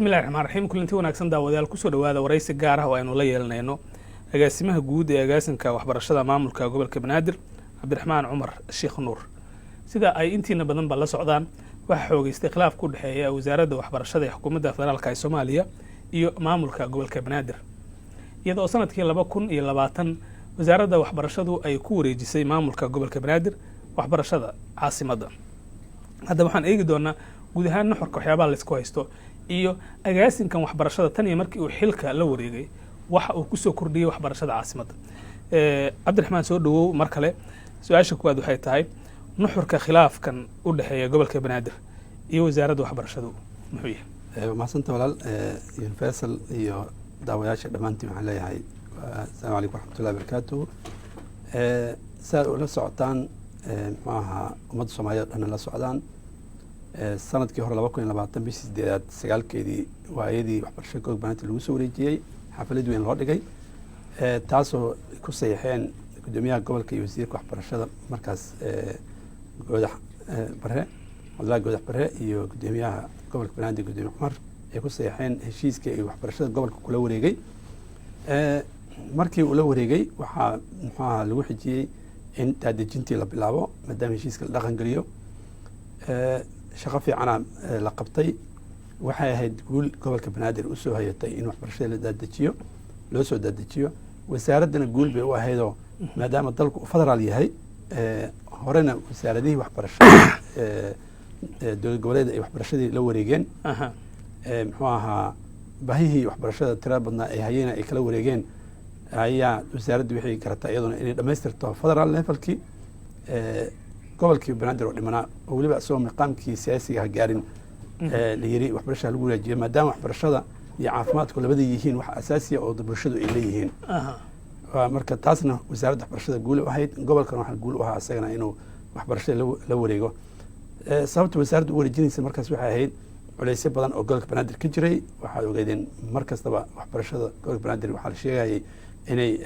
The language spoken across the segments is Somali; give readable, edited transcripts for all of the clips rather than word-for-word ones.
Bismillahi raxmaan raxiim. Kulanti wanaagsan, daawadayaal. Kusoo dhawaada waraysi gaar ah oo aynu la yeelanayno agaasimaha guud ee agaasinka waxbarashada maamulka gobolka Banaadir, Cabdiraxmaan Cumar Sheekh Nuur. Sida ay intiina badanba la socdaan, waxaa xoogeystay khilaaf ku dhexeeya Wasaaradda Waxbarashada ee xukuumadda federaalka ee Soomaaliya iyo maamulka gobolka Banaadir, iyadoo sanadkii 2020 Wasaaradda Waxbarashadu ay ku wareejisay maamulka gobolka Banaadir waxbarashada caasimadda. Hadda waxaan eegi doonaa guud ahaan nuxurka waxyaabaha laysku haysto iyo agaasinkan waxbarashada tan iyo markii uu xilka la wareegay waxa uu kusoo kordhiyey waxbarashada caasimadda. Cabdiraxmaan, soo dhawow mar kale. Su-aasha kuwaad waxay tahay, nuxurka khilaafkan u dhexeeya gobolka Banaadir iyo Wasaaradda Waxbarashadu muxuu yahay? Waa mahadsanta, walaal Universal iyo daawayaasha dhammaantiin. Waxaan leeyahay asalaamu calaykum waraxmatullahi wabarakaatuhu. Saa ula socotaan, muxuu ahaa, ummadda Soomaaliyeed o dhanna la socdaan, sanadkii hore 2020 bishii sideedaad 9-keedii waa iyadii waxbarashada gobolka Banaadir lagu soo wareejiyey. Xaflad weyn loo dhigay, taasoo ku saxiixeen guddoomiyaha gobolka iyo wasiirka waxbarashada markaas, Goodax Bare, Cabdullahi Goodax Bare, iyo guddoomiyaha gobolka Banaadir, gudoomiye Cumar, ay ku saxiixeen heshiiskii ay waxbarashada gobolka kula wareegay. Markii uu la wareegay, waxaa muxuu ahaa lagu xijiyey in daadejintii la bilaabo, maadaama heshiiska la dhaqan geliyo. Shaqo fiicana la qabtay. Waxay ahayd guul gobolka Banaadir usoo hayatay in waxbarashada la daadejiyo, loo soo daadejiyo. Wasaaraddana guul bay u ahaydoo, maadaama dalku uu federaal yahay, horena wasaaradihii waxbarashada dowlad goboleed ay waxbarashadii la wareegeen, muxuu ahaa, baahihii waxbarashada tirada badnaa ay hayeen ay kala wareegeen, ayaa wasaaraddu waxay garataa iyaduna inay dhamaystirto federal levelkii. Gobolkii Banaadir oo dhimanaa, oo weliba isagoo miqaamkii siyaasiga ha gaarin, la yiri waxbarashada lagu wanaajiyo, maadaama waxbarashada iyo caafimaadku labada yihiin wax asaasiya oo bulshadu ay leeyihiin. Marka taasna Wasaaradda Waxbarashada guul u ahayd, gobolkana waxaa guul u ahaa isagana inuu waxbarashada la wareego. Sababta wasaaradda u wareejinaysa markaas waxay ahayd culeysyo badan oo gobolka Banaadir ka jiray. Waxaad ogeydeen mar kastaba waxbarashada gobolka Banaadir waxaa la sheegayay inay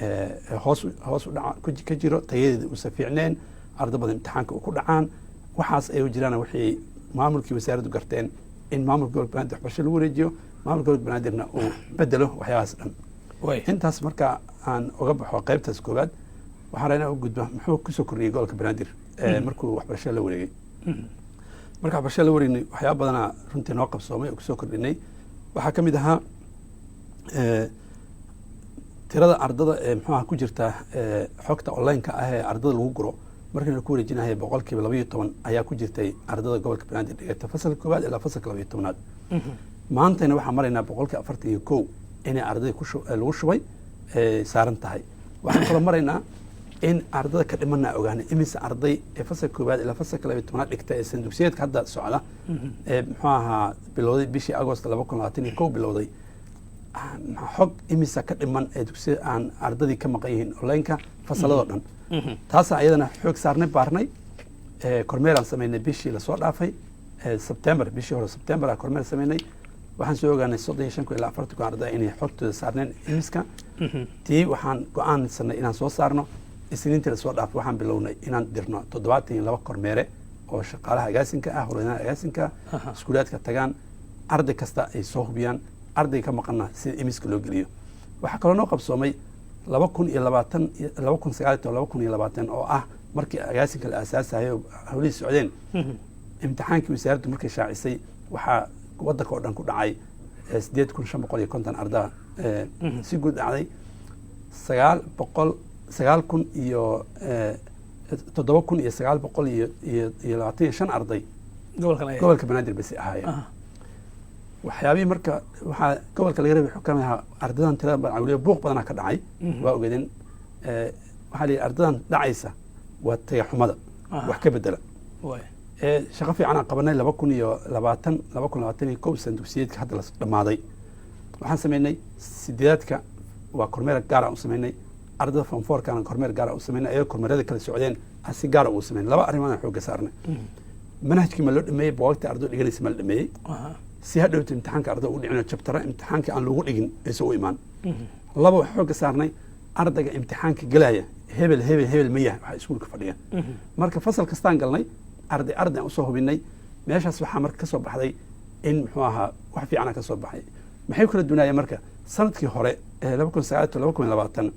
hoos u dhaca ka jiro, tayadeeda uusan fiicneen, arda badan imtixaanka u ku dhacaan. Waxaas ay u jiraan waxay maamulkii wasaaraddu garteen in maamulka gobolka Banaadir waxbarashada lagu wareejiyo, maamulka gobolka Banaadirna uu bedelo waxyaabahaas dhan. Intaas marka aan uga baxo qaybtaas koowaad, waxaan rabaa inaan u gudbo muxuu kusoo kordhiyey gobolka Banaadir markuu waxbarashada la wareegay. Marka waxbarashada la wareegnay, waxyaaba badanaa runtii noo qabsoomay oo kusoo kordhinay. Waxaa ka mid ahaa tirada ardada ee muxuaha ku jirta xogta online-ka ah ee ardada lagu guro. Markii ku wareejinaya, 12% ayaa ku jirtay ardada gobolka Banaadir dhigata fasalka koowaad ilaa fasalka 12aad. Maantayna waxaan maraynaa 41% inay ardada lagu shubay saaran tahay. Waxaan kaloo maraynaa in ardada ka dhimana ogaanay imise arday ee fasalka koowaad ilaa fasalka 12aad dhigta ee sandugsiyeedka hadda socda ee muxuu ahaa bilowday bishii Agost 2021 bilowday, xog imisa ka dhiman ee dugsiya aan ardadii ka maqan yihiin online-ka fasaladoo dhan. Taasaa iyadana xoog saarnay, baarnay, kormeeraan sameynay bishii lasoo dhaafay Sebtember. Bishii hore Sebtember aan kormeer sameynay. Waxaan soo ogaanay 35,000 ilaa 40,000 arday inay xogtooda saarneen imiska. Tii waxaan go-aansanay inaan soo saarno. Isniintii lasoo dhaafay waxaan bilownay inaan dirno 72 kormeere oo shaqaalaha agaasinka ah, howlwadeenaha agaasinka, iskuulaadka tagaan, arday kasta ay soo hubiyaan, arday ka maqanna sida imiska loo geliyo. Waxaa kaloo noo qabsoomay 2020, 2019, 2020 oo ah markii agaasinka la aasaasayay oo howlihii socdeen, imtixaankii wasaaraddu markay shaacisay, waxaa waddanka oo dhan ku dhacay 8550 ardaa. Si guud dhacday 900, 9000 iyo 7925 arday gobolka Banaadir basi ahaayeen. Waxyaabihii marka waxaa gobolka laga rabay wuxuu kamid ahaa ardadan tirada badan. Weliba buuq badanaa ka dhacay, waa ogeedeen. Waxaa la yidhi ardadan dhacaysa waa tayaxumada, wax ka bedela. Shaqo fiican aan qabanay 2020, 2021 sandugsiyeedka hadda la dhammaaday. Waxaan sameynay sideedaadka waa kormeer gaar aan u sameynay, ardada form fourkana kormeer gaar aan u sameynay, ayagoo kormeerada kala socdeen aan si gaara ugu sameynay. Laba arrimood aan xoogga saarnay: manhajkii ma loo dhameeyey, buugaagta ardadu dhiganaysa ma la dhameeyey, si hadhowta imtixaanka ardada ugu dhicin oo chaptera imtixaanka aan loogu dhigin aysan u imaan. Laba, waxaan xoogga saarnay ardayga imtixaanka gelaya hebel hebel hebel ma yahay waxaa iskuulka fadhiya. Marka fasal kastaan galnay, arday arday aan usoo hubinay. Meeshaas waxaa marka kasoo baxday In muxuu ahaa, wax fiicana ka soo baxay. Maxay u kala dunaayeen marka sanadkii hore ee 2019, 2020,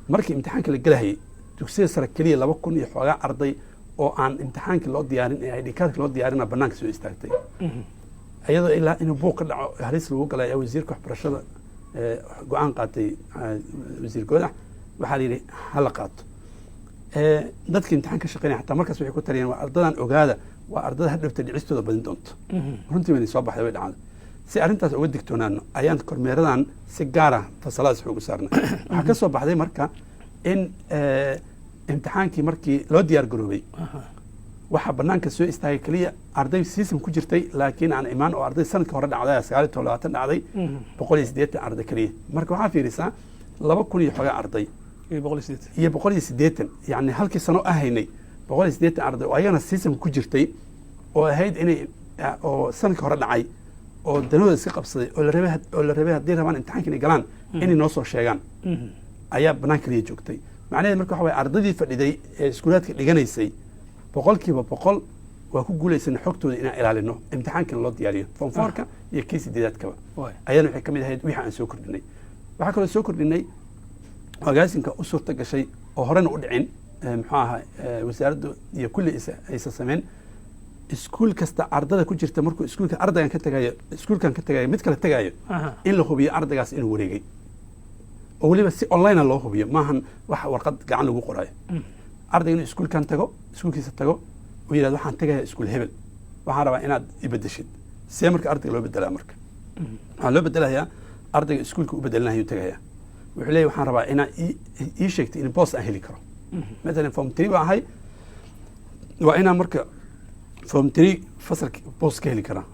markii imtixaanka la gelahayay dugsiyada sare keliya 2000 iyo xoogaa arday oo aan imtixaankii loo diyaarin ee ID cardka loo diyaarina banaanka soo istaagtay, iyadoo ilaa inuu buuq ka dhaco halis lagu galay ayaa wasiirka waxbarashada go-aan qaatay, wasiir Goodax. Waxaa la yidhi ha la qaato. Dadka imtixaan ka shaqeynaya xataa markaas waxay ku taliyeen, waa ardadan, ogaada, waa ardada hadhowta dhicistooda badin doonto. Runtii wayna soo baxday, way dhacday. Si arrintaas uga digtoonaano ayaan kormeeradan si gaara fasaladaas xoogu saarnay. Waxaa ka soo baxday marka in imtixaankii markii loo diyaar garoobay, waxaa banaanka soo istaagay keliya arday system ku jirtay laakiin aan imaan, oo arday sanadka hore dhacday, 19, 20 dhacday, 180 arday keliya. Marka waxaa fiirisaa 2000 iyo xoogaa arday iyo 180. Iyo 180, yacni halkii sano ahaynay 180 arday oo ayagana system ku jirtay oo ahayd inay oo sanadka hore dhacay oo danahooda iska qabsaday oo la rabay haddii rabaan imtixaanka inay galaan inay noo soo sheegaan ayaa bannaan kaliya joogtay. Macnaheed marka waxa waye, ardaydii fadhiday ee iskuulaadka dhiganaysay 100% waa ku guulaysanay xogtooda inaan ilaalino, imtixaankana loo diyaariyo, form fourka iyo kii sideedaadkaba. Ayadana waxay ka mid ahayd wixii aan soo kordhinay. Waxaa kaloo soo kordhinay, agaasinka u suurta gashay oo horena u dhicin, muxuu ahaa, wasaaraddu iyo kulli aysa sameyn, iskuul kasta ardada ku jirta markuu iskuulka ardaygan ka tagayo, iskuulkan ka tagayo, mid kale tagayo, in la hubiyo ardaygaas inuu wareegay, oo weliba si online loo hubiyo, maahan wax warqad gacan lagu qorayo. Ardayga inuu iskuulkan tago, iskuulkiisa tago, uu yidhahdo, "Waxaan tagayaa iskuul hebel, waxaan rabaa inaad i bedeshid." See marka ardayga loo bedelaa? Marka waxaa loo bedelayaa, ardayga iskuulka u bedelinayuu tagayaa, wuxuu leeyahy, "Waxaan rabaa inaa ii sheegtay in boos aan heli karo. Matalan form three baa ahay, waa inaan marka form three fasalka boos ka heli karaa."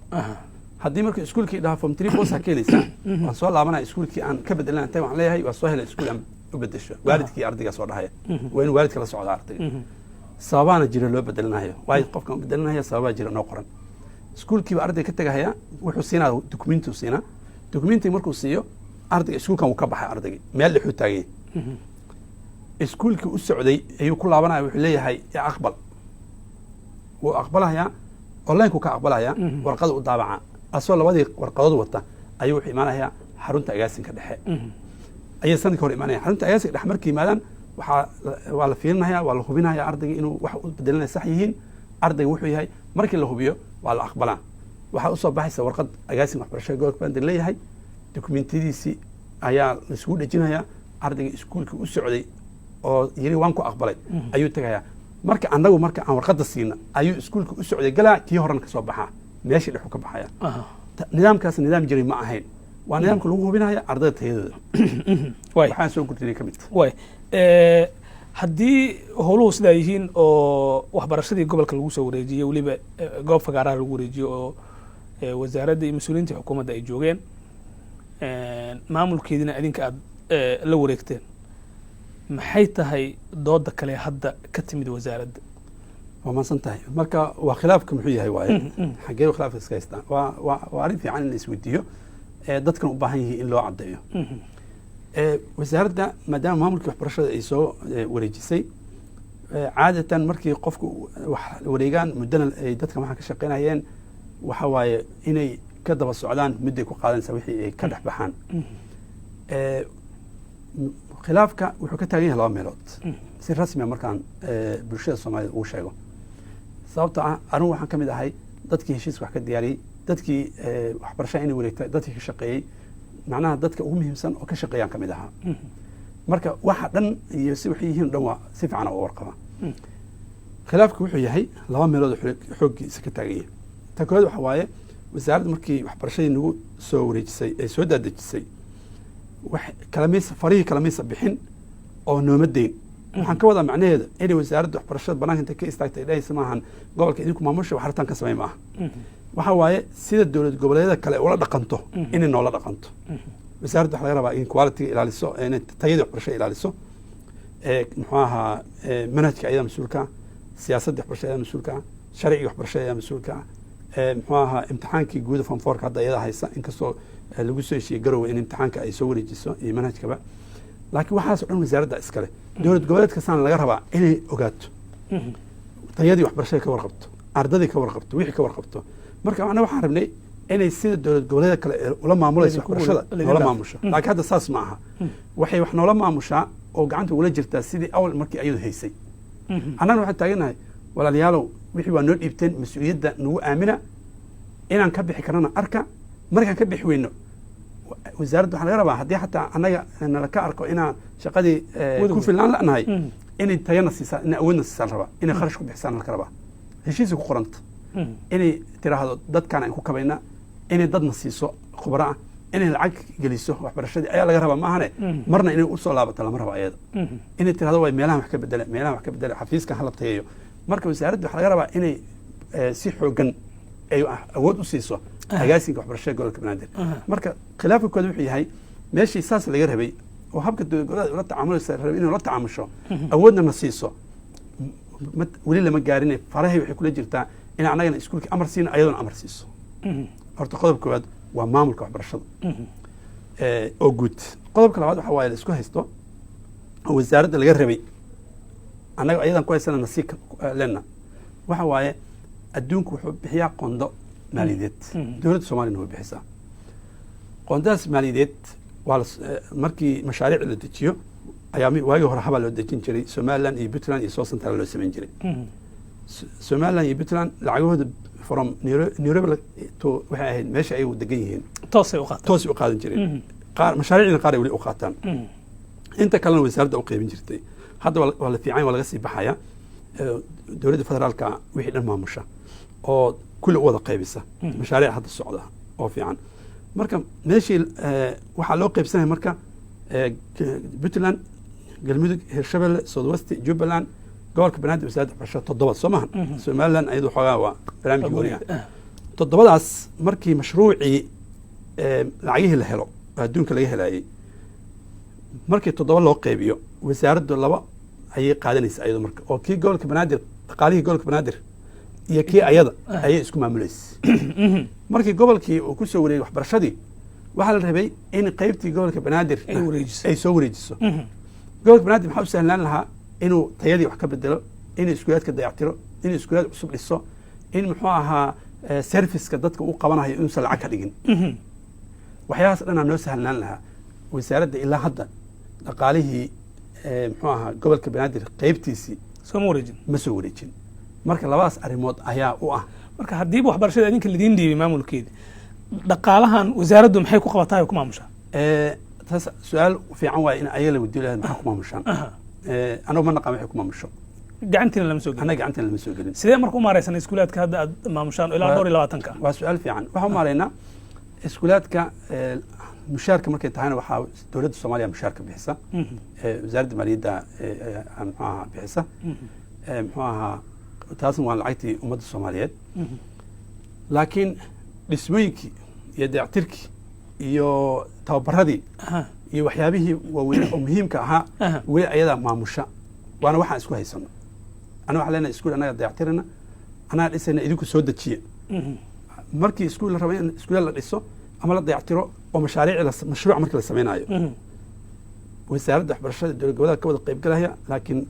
Haddii marka iskuulkii dhaha, "Form three boos ha ka helaysaa," waan soo laabanaya iskuulkii aan ka bedelan tay, waxaan leeyahay, "Waa soo helay iskuul aan u bedesho." Waalidkii ardaygaa soo dhahaya. Waa inuu waalidka la socda ardayga. Sababaana jira loo bedelinayo, waayo qofkan u bedelinaya sababaa jira noo qoran. Iskuulkiiba ardayga ka tegahaya, wuxuu siinaa dukumentiu siinaa. Dukumentiga markuu siiyo ardayga, iskuulkan wuu ka baxay, ardaygii meel dhexuu taagay, iskuulkii u socday ayuu ku laabanaya, wuxuu leeyahay, "Ya aqbal." Wuu aqbalayaa, onlineku ka aqbalayaa, warqada u daabaca, asoo labadii warqadood wata ayuu wuxuu imaanayaa xarunta agaasinka dhexe. Ayay sanadka hor imaanaya xarunta agaasinka dhexe. Markay yimaadaan, waxaa waa la fiirinaya, waa la hubinaya ardayga inuu wax u bedelinaya sax yihiin, ardayga wuxuu yahay. Markii la hubiyo waa la aqbalaa. Waxaa usoo baxaysa warqad agaasinka waxbarashada gobolka Banaadir leeyahay, dokumentiyadiisii ayaa laisugu dhejinayaa. Ardayga iskuulkii u socday oo yiri, "Waan ku aqbalay," ayuu tegayaa. Marka annagu marka aan warqadda siina ayuu iskuulka u socday galaa, kii horena ka soo baxaa, meeshii dhexu ka baxaya. Nidaamkaas nidaam jiray ma ahayn, waa nidaamka lagu hubinaya ardayda tayadooda. Waxaan soo gurdinay ka mid. Way, haddii howluhu sidaa yihiin oo waxbarashadii gobolka lagu soo wareejiyey, weliba goob fagaaraha lagu wareejiyo oo wasaaradda iyo mas-uuliyiinta xukuumadda ay joogeen, maamulkeediina idinka aad la wareegteen, maxay tahay dooda kale hadda ka timid wasaaradda? Waa mahadsan tahay. Marka waa khilaafka muxuu yahay waaye, xaggee khilaafka iska haystaan? Waa arrin fiican in la isweydiiyo, dadkan u baahan yihiin in loo caddeeyo. Wasaaradda maadaama maamulkii waxbarashada ay soo wareejisay, caadatan markii qofku wax wareegaan, muddana ay dadkan waxaan ka shaqeynayeen, waxa waaye inay ka daba socdaan mudday ku qaadanaysaa wixii ay ka dhex baxaan. Khilaafka wuxuu ka taagan yahay laba meelood si rasmiya markaan bulshada Soomaalida ugu sheego, sababtoo ah anigu waxaan ka mid ahay dadkii heshiiska wax ka diyaariyey, dadkii waxbarashada inay wareegta dadkii ka shaqeeyey, macnaha dadka ugu muhiimsan oo ka shaqeeyaan ka mid ahaa. Marka waxa dhan iyo si waxay yihiin o dhan waa si fiican oo warqaba. Khilaafku wuxuu yahay laba meelood oo xooggiisa ka taagan yahay. Ta koowaad waxa waaye, wasaaradda markii waxbarashadii nagu soo wareejisay ee soo daadejisay, wax kalamaysa, farihii kalamaysa bixin oo nooma deyn. Waxaan ka wadaa macnaheeda inay wasaaradda waxbarashada banaanka intay ka istaagtay ay dhahaysa, maahan gobolka idinku maamusha, wax arrintan ka samey maaha. Waxa waaye sida dowlad goboleedyada kale ula dhaqanto inay noola dhaqanto. Wasaaradda waxa laga rabaa in quality ilaaliso, inay tayada waxbarashada ilaaliso, muxuu ahaa, manhajka ayadaa mas-uulka ah, siyaasadda waxbarashada ayadaa mas-uulka ah, sharciga waxbarashada ayadaa mas-uulka ah, muxuu ahaa, imtixaankii guuda form fourka hadda ayadaa haysa, inkastoo lagu soo heshiiyey Garowe in imtixaanka ay soo wareejiso iyo manhajkaba, laakiin waxaas o dhan wasaaradda iskale. Dowlad goboleed kastaana laga rabaa inay ogaato tayadii waxbarashada, ka warqabto ardadii, ka warqabto wixii ka warqabto. Marka macnaha waxaan rabnay Inay sida dowlad goboleeda kale ee ula maamulayso waxbarashada noola maamusho, laakiin hadda saas ma aha. Waxay wax noola maamushaa oo gacanta ugula jirtaa sidii awal markii ayadu haysay. Annagana waxaan taaganahay, walaalayaalow, wixii waa noo dhiibteen, mas-uuliyadda nagu aamina, inaan ka bixi karnana arka. Markaan ka bixi weyno, wasaaradda waxaa laga rabaa, haddii xataa annaga nala ka arko inaan shaqadii ku filnaan la'nahay, inay tayana siisaa, inay awoodna siisaa la rabaa, inay kharash ku bixisaan laka rabaa. Heshiisay ku qoranta inay tiraahdo dadkaan aan ku kabayna, inay dadna siiso khubro ah, inay lacag geliso waxbarashadii ayaa laga rabaa. Maahane marna inay usoo laabato lama rabo ayada, inay tirahdo way meelahan wax ka bedela, meelahan wax ka bedela, xafiiskan hala tayeeyo. Marka wasaaradda waxaa laga rabaa inay si xoogan ay awood u siiso agaasinka waxbarashada gobolka Banaadir. Marka khilaafka kooda wuxuu yahay meeshii saas laga rabay oo habka dowlad goboleed ula tacaamulaysa rabay inay ula tacaamusho, awoodna na siiso, weli lama gaarin. Farahay waxay kula jirtaa in annagana iskuulka amar siino, ayadoona amar siiso. Horta qodob koowaad waa maamulka waxbarashada oo guud. Qodobka labaad waxa waaye la isku haysto oo wasaaradda laga rabay, annaga ayadan ku haysana nasii lena, waxa waaye adduunku wuxuu bixiyaa qondo maaliyadeed, dowladda Soomaaliyana way bixisaa qoondadaas maaliyadeed. Waa markii mashaariic la dejiyo ayaa waagii hore habaa loo dejin jiray. Somaliland iyo Puntland iyo South Central loo samayn jiray. Somaliland iyo Puntland lacagahooda from Nairobi to waxay ahayd meesha ay degan yihiin. Toosay u qaataan. Toosay u qaadan jireen. Qaar mashaariicdina qaar ay weli u qaataan. Inta kalena wasaaradda u qaybin jirtay. Hadda waa la fiican, waa laga sii baxaya. Dowladda federaalka wixii dhan maamusha oo kulli u wada qaybisa mashaariic hadda socda oo fiican. Marka meeshii waxaa loo qaybsanaya marka Puntland, Galmudug, Hirshabelle, South West, Jubbaland, gobolka Banaadir, wasaaradda waxbarashada, toddoba soo maaha. Somaliland ayadu xoogaa waa barnaamij gooni ah. Toddobadaas markii mashruucii lacagihii la helo oo adduunka laga helayay, markii toddoba loo qaybiyo, wasaaraddu laba ayay qaadanaysa ayadu. Marka oo kii gobolka Banaadir, dhaqaalihii gobolka Banaadir iyo kii ayada ayay isku maamulaysa. Markii gobolkii uu ku soo wareegay waxbarashadii, waxaa la rabay in qaybtii gobolka Banaadir ay wareejiso. Ay soo wareejiso. Gobolka Banaadir maxaa u sahlaan lahaa? Inuu tayadii wax ka bedelo, inuu iskuulaadka dayactiro, inuu iskuulaad cusub dhiso, in muxuu ahaa serviceka dadka uu qabanayo inuusan lacag ka dhigin. Waxyahaas dhanaa noo sahlanaan lahaa. Wasaaradda ilaa hadda dhaqaalihii muxuu ahaa gobolka Banaadir qaybtiisii sooma wareejin. Ma soo wareejin. Marka labadaas arrimood ayaa u ah. Marka haddiiba waxbarashada idinka lidiin dhiibay maamulkeedi, dhaqaalahan wasaaraddu maxay ku qabataa ay ku maamushaa? Taas su-aal fiican waaye in ayaga la weydiin lahayd, maxaa ku maamushaan? Anagu ma naqaan waxay ku maamusho. Gacantiina lama soo gelin. Annaga gacanteena lama soo gelin. Sidee marka u maareysan iskuulaadka hadda aad maamushaan oo ilaa dhowr iyo labaatanka ah? Waa su-aal fiican. Waxaan u maaraynaa iskuulaadka mushaarka markay tahayna, waxaa dowladda Soomaaliya mushaarka bixisa, wasaaradda maaliyadda muxuu ahaa bixisa. Muxuu ahaa, taasna waa lacagtii ummadda Soomaaliyeed. Laakiin dhismooyinkii iyo dayactirkii iyo tababaradii iyo waxyaabihii waaweyn oo muhiimka ahaa weli ayadaa maamusha, waana waxaan isku haysano. Ana waxaan leenahay iskuul annaga dayactirana, annaga dhisayna, idinku soo dejiya. Markii iskuul la rabo in iskuul la dhiso ama la dayactiro oo mashaariic mashruuc markii la samaynayo, wasaaradda waxbarashada dowlad goboleedka ka wada qaybgalaya, laakiin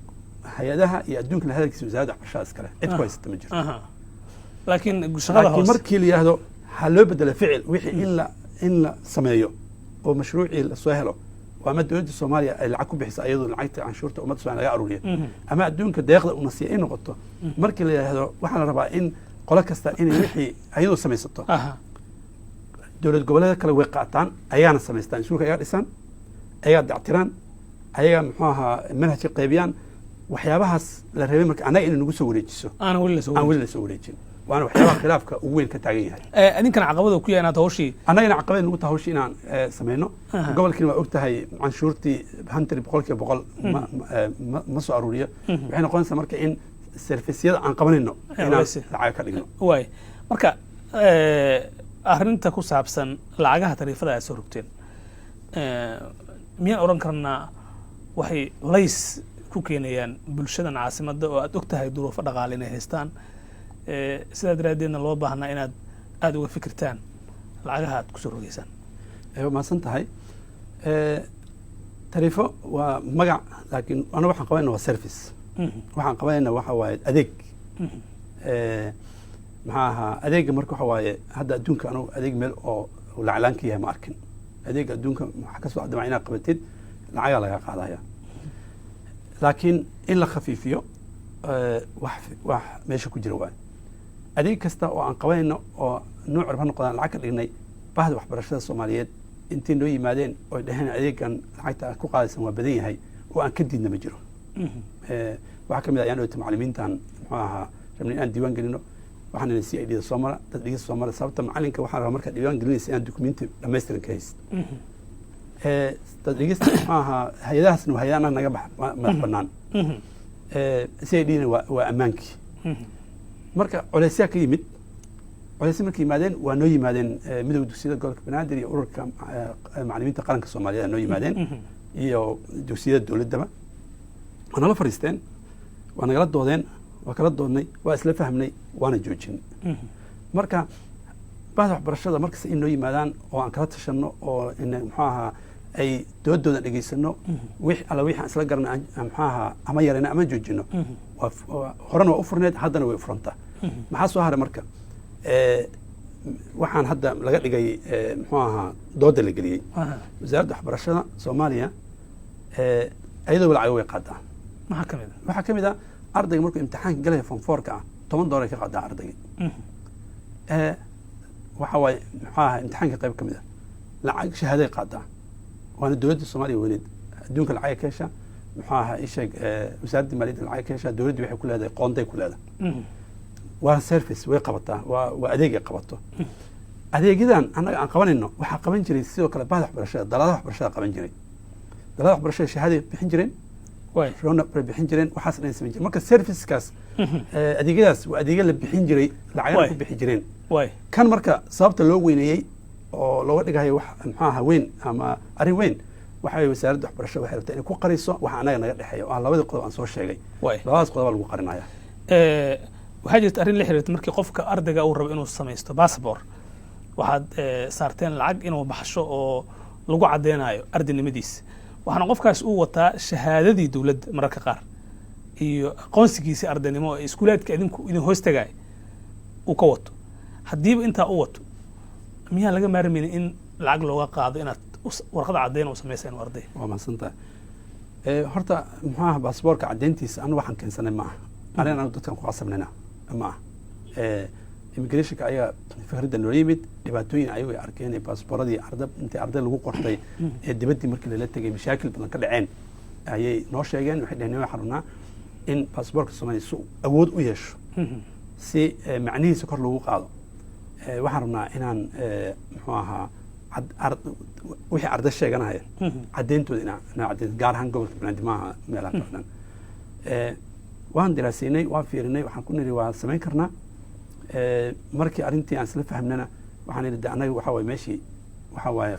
hay-adaha iyo adduunkana hadalkiisa wasaaradda waxbarashada iskale, cid ku haysata ma jirto. Laakiin shaqada laakiin hoose markii la yidhaahdo ha loo bedelo ficil, wixii in la sameeyo oo mashruucii lasoo helo oo ama dowladda Soomaaliya ay lacag ku bixisa ayadoo lacagta canshuurta ummadda Soomaaliya laga aruuriyo, ama adduunka deeqda una siiya ay noqoto, markii la yidhaahdo waxaa la rabaa in qolo kasta inay wixii ayadoo samaysato, dowlad goboleeda kale way qaataan, ayagaana samaystaan iskuulka, ayagaa dhisaan, ayagaa dactiraan, ayagaa muxuu ahaa manhajka qaybiyaan, waxyaabahaas la rabay. Marka annaga inay nagu soo wareejiso aanan weli la soo aan weli la soo wareejin, waana waxyaabaha khilaafka ugu weyn ka taagan yahay. Idinkana caqabada ku yahay inaad hawshii annagana caqabad nagu tahay hawshii inaan samayno. Gobolkiina waa og tahay canshuurtii hantri 100% ma soo aruuriyo. Waxay noqonaysaa marka in servisyada aan qabanayno inaan culays. lacag ka dhigno. Waay, marka arrinta ku saabsan lacagaha tariifada aad soo rogteen, miyaan odhan karnaa waxay culays ku keenayaan bulshadan caasimadda oo aad og tahay duruufo dhaqaale inay haystaan? Sidaa daraaddeedna loo baahnaa inaad aada uga fikirtaan lacagaha aad kusoo rogeysaan. Waa mahadsan tahay. Tariifo waa magac, laakiin anaga waxaan qabanayna waa service. Waxaan qabanayna waxa waaye adeeg. Maxaa ahaa adeega marka waxa waaye, hadda adduunka anugu adeeg meel oo laclaan ka yahay ma arkin. Adeega adduunka waxaa ka soo cadama inaad qabatid lacagaa laga qaadaya, laakiin in la khafiifiyo wax meesha ku jira waaye. Adeeg kasta oo aan qabanayno oo nuuc raba noqdaan lacag ka dhignay, bahda waxbarashada Soomaaliyeed intay noo yimaadeen oy dhaheen adeegan lacagta aad ku qaadaysan waa badan yahay oo aan ka diidna ma jiro. Waxaa ka mid ah ayaan dhowta macallimiintan muxuu ahaa rabnay inaan diiwaan gelino, waxaan nidhi CID da soo mara, dad dhigista soo mara, sababta macalinka waxaan rabaa markaad diiwaan gelinaysa inaan dukumenti dhammaystiran ka haysid. Dad dhigista muxuu ahaa hay-adahaasna waa hay-ada annaga naga madax bannaan. CID na waa ammaankii. Marka culeysyaa ka yimid, culeysya markay yimaadeen waa noo yimaadeen midowda dugsiyada gobolka Banaadir iyo ururka macallimiinta qaranka Soomaaliyeed noo yimaadeen iyo dugsiyada dowladdaba, waa nala fariisteen, waa nagala doodeen, waa kala doodnay, waa isla fahmnay, waana joojinay. Marka bahda waxbarashada markasta in noo yimaadaan oo aan kala tashanno oo muxuu ahaa ay doodooda dhegaysano, wix alla wixii aan isla garana muxuu ahaa ama yarayno ama joojino, horena waa u furneed, haddana way u furantaa. Maxaa soo haray marka? Waxaan hadda laga dhigay muxuu ahaa dooda la geliyey wasaaradda waxbarashada Soomaaliya iyadoo lacag way qaadaa. Maxaa ka mid ah? Waxaa ka mid ah ardayga markuu imtixaanka galaya form fourka ah $10 ay ka qaadaa ardayga. Waxa waaye muxuu ahaa imtixaanka qayb ka mid ah lacag shahaaday qaadaa, waana dowladda Soomaaliya weyneed adduunka lacag ka hesha, muxuu ahaa isheeg wasaaradda maaliyadda lacag ka hesha, dowladdu waxay ku leedahay qoonday ku leedahay, waa service way qabataa, waa adeeg ay qabato. Adeegyadan annaga aan qabanayno waxaa qaban jiray sidoo kale bahda waxbarashada, daladaha waxbarashada qaban jiray, daladaha waxbarashada shahaaday bixin jireen, roona bay bixin jireen, waxaas dhan samayn jireen. Marka servicekaas adeegyadaas waa adeegyo la bixin jiray, lacagana ku bixi jireen. Kan marka sababta loo weyneeyey oo looga dhigayo wax muxuu ahaa weyn ama arrin weyn waxa way wasaaradda waxbarashada waxay rabtaa inay ku qariso waxa annaga naga dhexeeya oo ah labadii qodob aan soo sheegay. Labadaas qodob baa lagu qarinaya. Waxaa jirta arrin la xiriirta markii qofka ardayga uu rabo inuu samaysto bassabor, waxaad saarteen lacag inuu baxsho oo lagu caddeynayo ardaynimadiisa, waxaana qofkaas uu wataa shahaadadii dowladda mararka qaar iyo aqoonsigiisii ardaynimo ee iskuulaadka idinku idin hoos tagaay uu ka wato. Haddiiba intaa u wato, miyaa laga maarmaynin in lacag looga qaado inaad warqada caddeyn u samaysa inuu arday? Waa mahadsantahay. Horta muxuu aha baasboorka caddeyntiisa anu waxaan keensanay ma aha, arrin anu dadkan ku qasabnayna ma aha. Immigrationka ayaa fikradda noola yimid, dhibaatooyin ayagu ay arkeen ee baasbooradii arda intay arday lagu qortay ee dibaddii markii lala tegay mashaakil badan ka dhaceen ayay noo sheegeen. Waxay dheheen waxaan rabnaa in baasboorka Soomaaliya si awood u yeesho, si macnihiisa kor loogu qaado, waxaan rabnaa inaan muxuu ahaa wixii arday sheeganaya caddeyntooda inaa caddeyn, gaar ahaan gobolka Banaadir, maaha meelaha kale dhan. Waan diraasiinay, waan fiirinay, waxaan ku nidhi waa samayn karnaa. Markii arrintii aan isla fahmnana waxaan idhi de annaga waxa waye meeshii waxa waaye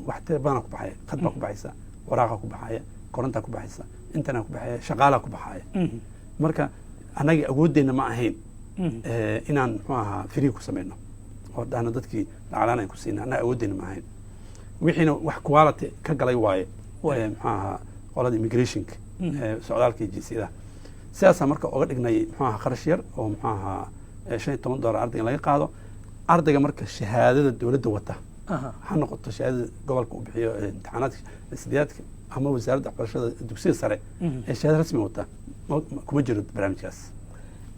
wax tira badanaa ku baxaya, khad baa ku baxaysa, waraaqa ku baxaya, korontaa ku baxaysa, intanaa ku baxaya, shaqaalaa ku baxaya. Marka annaga awooddeenna ma ahayn inaan muxuu ahaa free ku samayno oo dhahno dadkii lacaglaan aan ku siina, annaga awooddeenna ma ahayn, wixiina wax quality ka galay waaye muxuu ahaa qolada immigrationka socdaalka iyo jinsiyadaha. Sidaasaa marka oga dhignay muxuu ahaa kharash yar oo muxuu ahaa $15 ardayga laga qaado. Ardayga marka shahaadada dowladda wata, ha noqoto shahaadada gobolka uu bixiyo imtixaanaadka sideedaadka ama wasaaradda waxbarashada dugsiga sare ee shahaada rasmi wata, kuma jiro barnaamijkaas,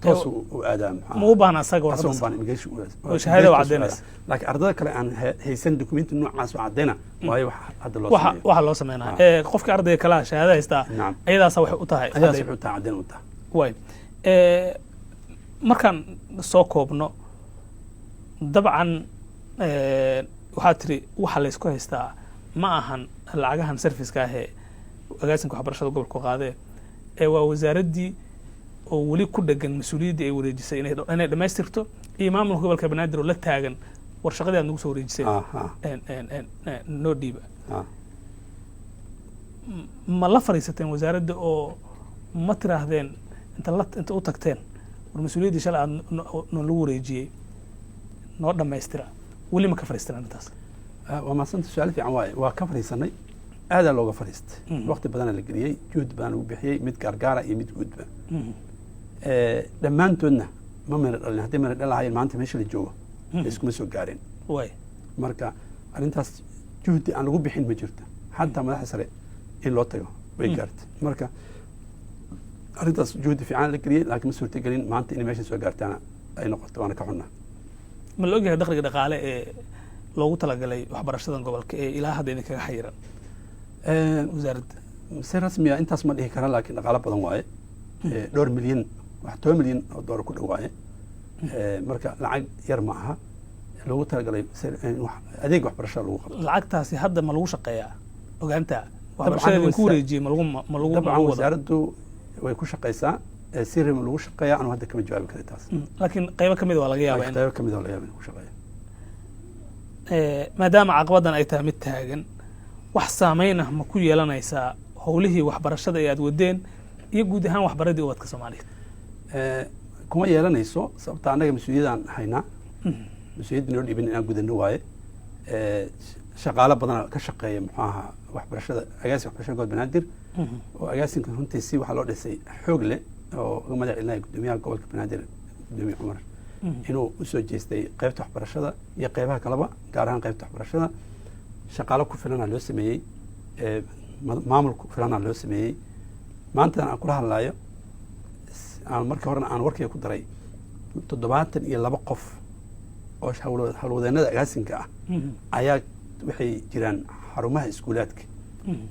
toos u aadaa. Ma u baahna asaga warqadda warqadda baan immigration oo shahaada oo caddeynaysa. Laakiin ardada kale aan haysan dukumenti noocaas oo caddeyna waayo wax hadda loo waxa sameeyo waxa loo sameynaa qofka ardayga kalaa shahaada haystaa ayadaasa waxay u tahay ayadaas caddeyn. Wuxuu tahay caddeyn u tahay. Waay, markaan soo koobno, dabcan waxaa tiri waxa laysku haystaa ma ahan lacagahan serviceka ahee agaasinka waxbarashada gobolku qaadee, ee waa wasaaraddii oo weli ku dhegan mas-uuliyaddii ay wareejisay inay dhammaystirto iyo maamulka gobolka Banaadir oo la taagan war shaqadii aad nagu soo wareejisay noo dhiiba. Ma la fadhiisateen wasaaradda oo ma tiraahdeen inta u tagteen war mas-uuliyaddii shalay aad noo lagu wareejiyey noo dhammaystira? Weli ma ka fadhiisteen arrintaas? Waa mahadsanta, su-aal fiican waaye. Waa ka fadhiisanay, aadaa looga fadhiistay, waqti badana la geliyey, juhd badan lagu bixiyey, mid gaargaara iyo mid guudba. Dhammaantoodna Ma mira dhalin. Haddii mira dhal lahaayeen, maanta meesha la joogo iskuma soo gaareen. Marka arrintaas juhdi aan lagu bixin ma jirto, xataa madaxda sare in loo tago way gaartay. Marka arrintaas juhdi fiican la geliyey, laakiin ma suurtagelin maanta inay meesha soo gaartaana ay noqoto, waana ka xunnaa. Ma la ogyahay dakhliga dhaqaale ee loogu talagalay waxbarashadan gobolka ee ilaa hadda idinkaga xayiran wasaaradda? Si rasmiya intaas ma dhihi kara, laakiin dhaqaalo badan waaye. Dhowr milyan, wax 10 milyan oo doolar ku dhow waaye. Marka lacag yar ma aha loogu talagalay adeeg waxbarashada lagu qabto. Lacagtaasi hadda ma lagu shaqeeyaa ogaanta waxbarashada idinku wareejiyey? Ma lagu ma lagu Dabcan, wasaaraddu way ku shaqeysaa. Si rima lagu shaqeeya anu hadda kama jawaabi kara taas. Laakiin qaybo kamid waa laga yaabaa. Qaybo kamid waa laga yaaba in ku shaqeeya. Maadaama caqabadan ay tahay mid taagan, wax saameyn ah ma ku yeelanaysaa howlihii waxbarashada ee aad wadeen iyo guud ahaan waxbaradii ubadka Soomaaliyeed? Kuma yeelanayso, sababta annaga mas-uuliyadaan haynaa, mas-uuliyadda noo dhiibin inaan gudano waaye. Shaqaalo badana ka shaqeeya, muxuu ahaa, waxbarashada, agaasinka waxbarashada gobolka Banaadir, oo agaasinka runtii si waxaa loo dhisay xoog leh oo uga madax celinaya guddoomiyaha gobolka Banaadir, Gudoomiye Cumar, inuu usoo jeestay qaybta waxbarashada iyo qeybaha kaleba, gaar ahaan qaybta waxbarashada. Shaqaalo ku filana loo sameeyey, maamul ku filana loo sameeyey. Maantadan aan kula hadlaayo, aan markii horena aan warkayga ku daray, 72 qof oo howlwadeenada agaasinka ah ayaa waxay jiraan xarumaha iskuulaadka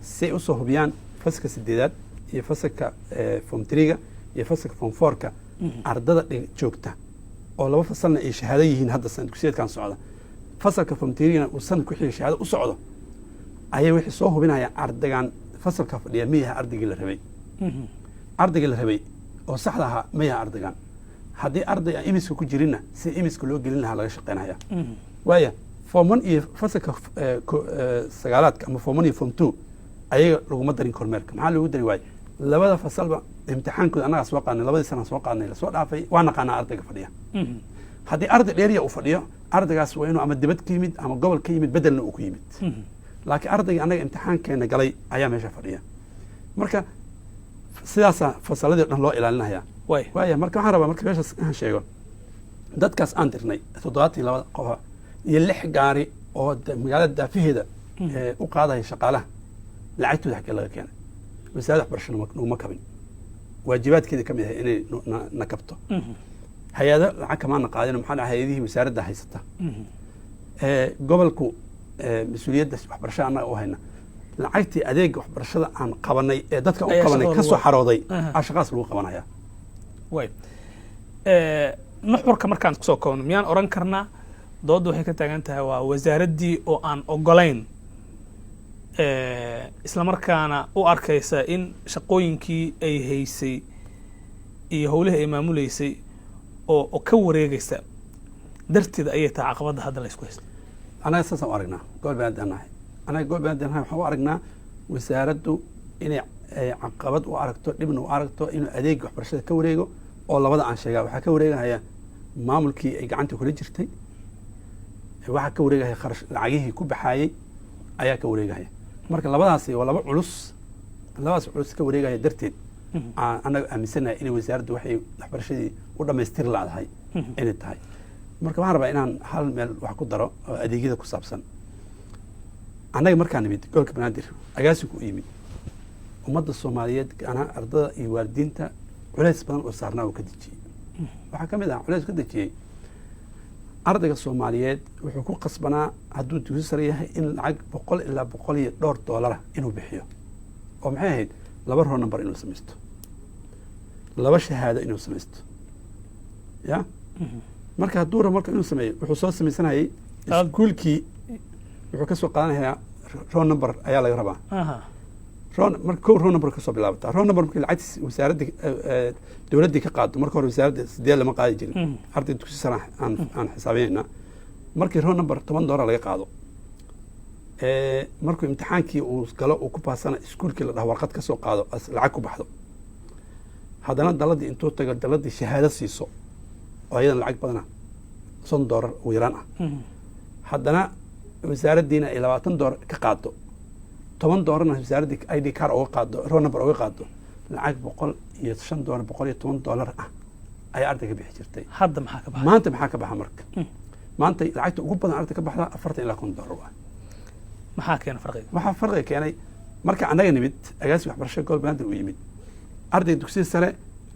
si ay usoo hubiyaan fasalka sideedaad iyo fasalka form three-ga iyo fasalka form four-ka ardada joogta, oo laba fasalna ay shahaado yihiin hadda sanad dugsiyeedkan socda, fasalka form three-gana uu sanad ku xiga shahaado u socdo. Ayay waxay soo hubinayaan ardaygan fasalka fadhiya ma yahay ardaygii la rabay, ardaygii la rabay oo saxda ahaa ma yahay ardaygan. Haddii arday aan EMIS-ka ku jirinna, si EMIS-ka loo gelin lahaa laga shaqeynaya. Waaya form one iyo fasalka sagaalaadka ama form one iyo form two ayaga laguma darin kormeerka. Maxaa loogu dari waaye? Labada fasalba imtixaankooda annagaa soo qaadnay, labadii sana soo qaadnay lasoo dhaafay, waa naqaanaa ardayga fadhiya. Haddii arday dheeriya uu fadhiyo, ardaygaas waa inuu ama dibad ka yimid ama gobol ka yimid, bedelna uu ku yimid. Laakiin ardayga annaga imtixaankeena galay ayaa meesha fadhiya. Marka sidaasaa fasaladii o dhan loo ilaalinaya. Waaya, marka waxaan rabaa marka meeshaas inaan sheego dadkaas aan dirnay, 72-da qofa iyo lix gaari oo magaalada daafaheeda u qaadaya shaqaalaha, lacagtooda xaggee laga keenay? Wasaaradda waxbarashada naguma kabin, waajibaadkeeda ka mid ahay inay na kabto. Hay-ado lacag kamaana qaadin. Maxaa dhaca? Hay-adihii wasaaradda haysata. Gobolku mas-uuliyadda waxbarashada annaga u hayna. Lacagtii adeega waxbarashada aan qabanay ee dadka u qabanay ka soo xarooday aa shaqaas lagu qabanaya. Way nuxurka markaan kusoo koobno, miyaan odhan karnaa doodda waxay ka taagan tahay waa wasaaraddii oo aan ogolayn, islamarkaana u arkaysa in shaqooyinkii ay haysay iyo howlihii ay maamuleysay oo ka wareegaysa darteed ayay tahay caqabadda hadda la isku haysto? Annaga saasaan u aragnaa. Gobol Banaadir nahay annaga. Gobol Banaadir nahay, waxaan u aragnaa wasaaraddu inay caqabad u aragto, dhibna u aragto inuu adeega waxbarashada ka wareego, oo labada aan sheegaa waxaa ka wareegahaya maamulkii ay gacanta kula jirtay, waxaa ka wareegahaya kharash lacagihii ku baxaayey ayaa ka wareegahaya. Marka labadaasi waa laba culus. Labadaas culus ka wareegaya darteed aan annaga aaminsanahay inay wasaaraddu waxay waxbarashadii u dhammaystiri laadahay inay tahay. Marka waxaan rabaa inaan hal meel wax ku daro oo adeegyada ku saabsan. Annaga markaan nimid gobolka Banaadir, agaasinku u yimid, ummadda Soomaaliyeed, gaar ardada iyo waalidiinta, culays badan oo saarnaa oo ka dejiyey. Waxaa ka mid ah culays ka dejiyey, ardayga Soomaaliyeed wuxuu ku qasbanaa hadduu dugsi sare yahay in lacag 100 ilaa boqol iyo dhowr doolara inuu bixiyo, oo maxay ahayd? Laba roll number inuu samaysto, laba shahaado inuu samaysto. Ya marka hadduu rabo marka inuu sameeyo, wuxuu soo samaysanayay iskuulkii, wuxuu kasoo qaadanayaa roll number ayaa laga rabaa. Roll marka kow roll number kasoo bilaabataa. Roll number markii lacagtiis wasaaradda, dowladdii ka qaado, marka hore wasaaradda sidee lama qaadi jirin, arday dugsi sare aan xisaabinayna. Markii roll number $10 laga qaado, markuu imtixaankii uu galo, uu ku baasana, iskuulkii la dhaho warqad ka soo qaado, lacag ku baxdo. Haddana daladii intuu tago daladii shahaado siiso, oo ayadan lacag badana, $50 ugu yaraan ah. Haddana wasaaraddiina ay $20 ka qaado, $10-na wasaaraddii ID card uga qaado, roll number uga qaado, lacag $105, $110 ah. Ayaa ardayga bixi jirtay. Hadda maxaa ka baxay? Maanta maxaa ka baxa marka? Maanta lacagta ugu badan ardayga ka baxda $40 ilaa $50 ah. Maxaa keena farqiga? Waxaa farqiga keenay, marka annaga nimid, agaasi waxbarashada gobol Banaadir uu yimid, ardayga dugsiga sare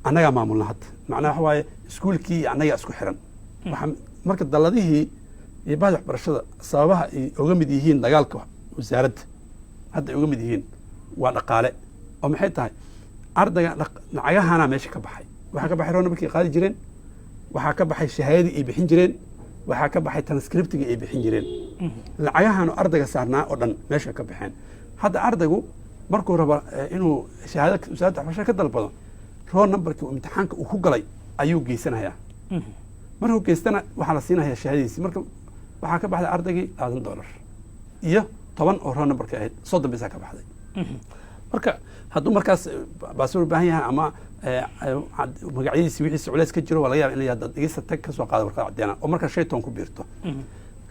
annagaa maamulna hadda. Macnaha waxa waaye, iskuulkii iyo annagaa isku xiran. Waxaa marka dalladihii iyo bahda waxbarashada sababaha ay oga mid yihiin dagaalka wasaaradda hadda ay uga mid yihiin waa dhaqaale. Oo maxay tahay? Ardayga lacagahana meesha ka baxay. Waxaa ka baxay roona markay qaadi jireen, waxaa ka baxay shahaadadii ay bixin jireen, waxaa ka baxay transcriptiga ay bixin jireen. Lacagahan ardayga saarnaa oo dhan meesha ka baxeen. Hadda ardaygu markuu rabo inuu shahaado wasaaradda waxbarashada ka dalbado, roll numberkii uu imtixaanka uu ku galay ayuu geysanayaa. Markuu geystana waxaa la siinayaa shahaadadiisi. Marka waxaa ka baxday ardaygii $20 iyo 10 oo roll numberka ahayd, 30 bisaa ka baxday. Marka hadduu markaas baasboor baahan yahay ama magacyadiisi wixiisi culeys ka jiro, waa laga yaaba in la yihahdo dhegeysta, tag, ka soo qaada warqad caddeena, oo markaa 15 ku biirto.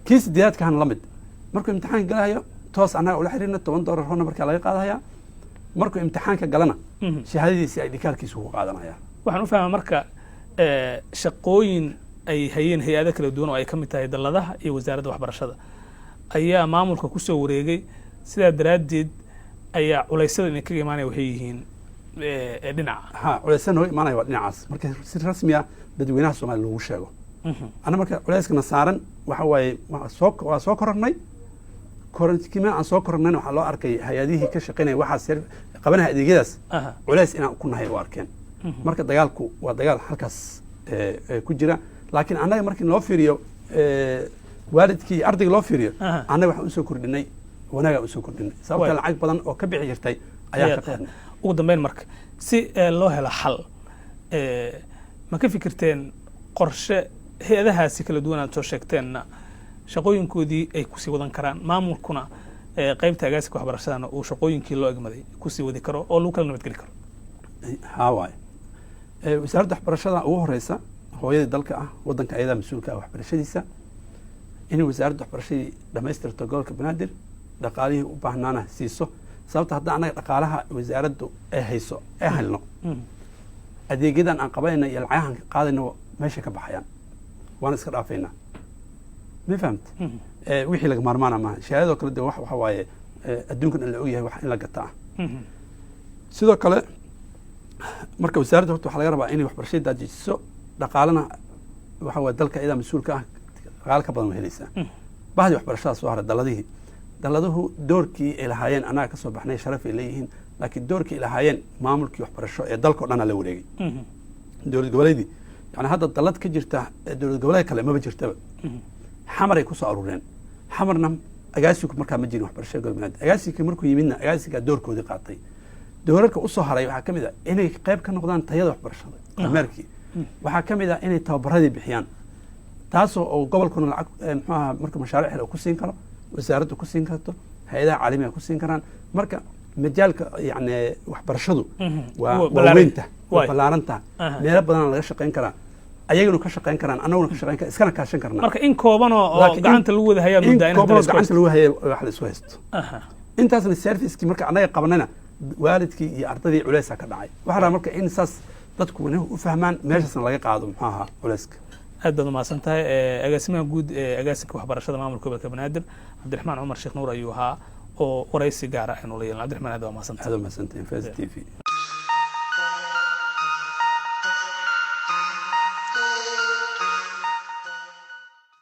Kii sideedaadkahana la mid, markuu imtixaanka galahayo toos annaga ula xiriirna, $10 roll numberka laga qaadahaya. Markuu imtixaanka galana, shahaadadiisi ay dhikaarkiisu ku qaadanaya. Waxaan u fahmaa marka shaqooyin ay hayeen hay-ado kala duwan oo ay ka mid tahay dalladaha iyo wasaaradda waxbarashada ayaa maamulka ku soo wareegay. Sidaa daraaddeed ayaa culaysyada idinkaga imaanaya waxay yihiin dhinaca Ha, culaysyada nooga imaanaya waa dhinacaas. Marka si rasmi ah dadweynaha Soomaaliya loogu sheego, ana marka culayskana saaran waxa waaye, waa soo korornay. Korantkima aan soo korornayna, waxaa loo arkay hay-adihii ka shaqeynaya waxaas qabanaya adeegyadaas culays inaan ku nahay u arkeen. Marka dagaalku waa dagaal halkaas ku jira. Laakiin annaga markii loo fiiriyo waalidkii iyo ardayga loo fiiriyo, annaga waxaan usoo kordhinay wanaagaa usoo kordhinay, sababta lacag badan oo ka bixi jirtay ayaan ka qaadnay. Ugu dambeyn marka, si loo helo xal, ma ka fikirteen qorshe hay-adahaasi kala duwan aad soo sheegteenna shaqooyinkoodii ay kusii wadan karaan, maamulkuna qaybta agaasika waxbarashadana uu shaqooyinkii loo egmaday kusii wadi karo oo lagu kala nabadgeli karo? Haa waaye. Wasaaradda waxbarashada ugu horeysa, hooyadii dalka ah, waddanka ayadaa mas-uulka ah waxbarashadiisa, inay wasaaradda waxbarashadii dhamaystirto gobolka Banaadir, dhaqaalihii u baahnaana siiso. Sababta hadda annaga dhaqaalaha wasaaraddu ay hayso ee helno, adeegyadan aan qabanayna iyo lacagahan qaadayna meesha ka baxayaan, waana iska dhaafaynaa. Ma fahamta? Wixii laga maarmaana maaha. Shahaadadoo kale de waxa waaye adduunkan in la ogyahay wax in la gata ah. Sidoo kale marka wasaaradda horta waxaa laga rabaa inay waxbarashada daajijiso, dhaqaalena waxa waye dalka iyadaa mas-uulka ah, dhaqaale ka badan way helaysaa. Bahdii waxbarashada soo haray, dalladihii. Dalladuhu doorkii ay lahaayeen annaga ka soo baxnay, sharaf ay leeyihiin, laakiin doorkii ay lahaayeen maamulkii waxbarasho ee dalka o dhan la wareegay, dowlad goboleedii. Yani hadda dallad ka jirta dowlad goboleed kale maba jirtaba, Xamaray kusoo aruureen. Xamarna agaasiku markaa ma jirin waxbarashada gobolka Banaadir. Agaasikii markuu yimidna, agaasigaa doorkoodii qaatay. Doorarka usoo haray waxaa ka mid ah inay qayb ka noqdaan tayada waxbarashada, kormeerkii. Waxaa ka mid ah inay tababaradii bixiyaan, taasoo oo gobolkuna lacag muxuu ahaa marka mashaariic ku siin karo, wasaaraddu ku siin karto, hay-adaha caalamiga ku siin karaan. Marka majaalka yani waxbarashadu waa weynta, waa ballaarantaha, meelo badana laga shaqayn karaa, ayaguna ka shaqayn karaan, annaguna ka shaqayn kara, iskana kaashan karnaa. Marka in kooban oo gacanta lagu wada hayaa muddaa in kooban oo gacanta lagu hayay wax la isku haysto. Intaasna servicekii marka annaga qabanayna, waalidkii iyo ardadii culeysaa ka dhacay. Waxaa rabaa marka in saas dadku u fahmaan, meeshaasna laga qaado muxuu ahaa culeyska. Aad baad umahadsan tahay. Agaasimaha guud ee agaasinka waxbarashada maamulka gobolka Banaadir, Cabdiraxmaan Cumar Sheekh Nuur ayuu ahaa oo waraysi gaara aynu la yeelna. Cabdiraxmaan, aad waa mahadsantahay. Aad umahadsantahay, Fas TV.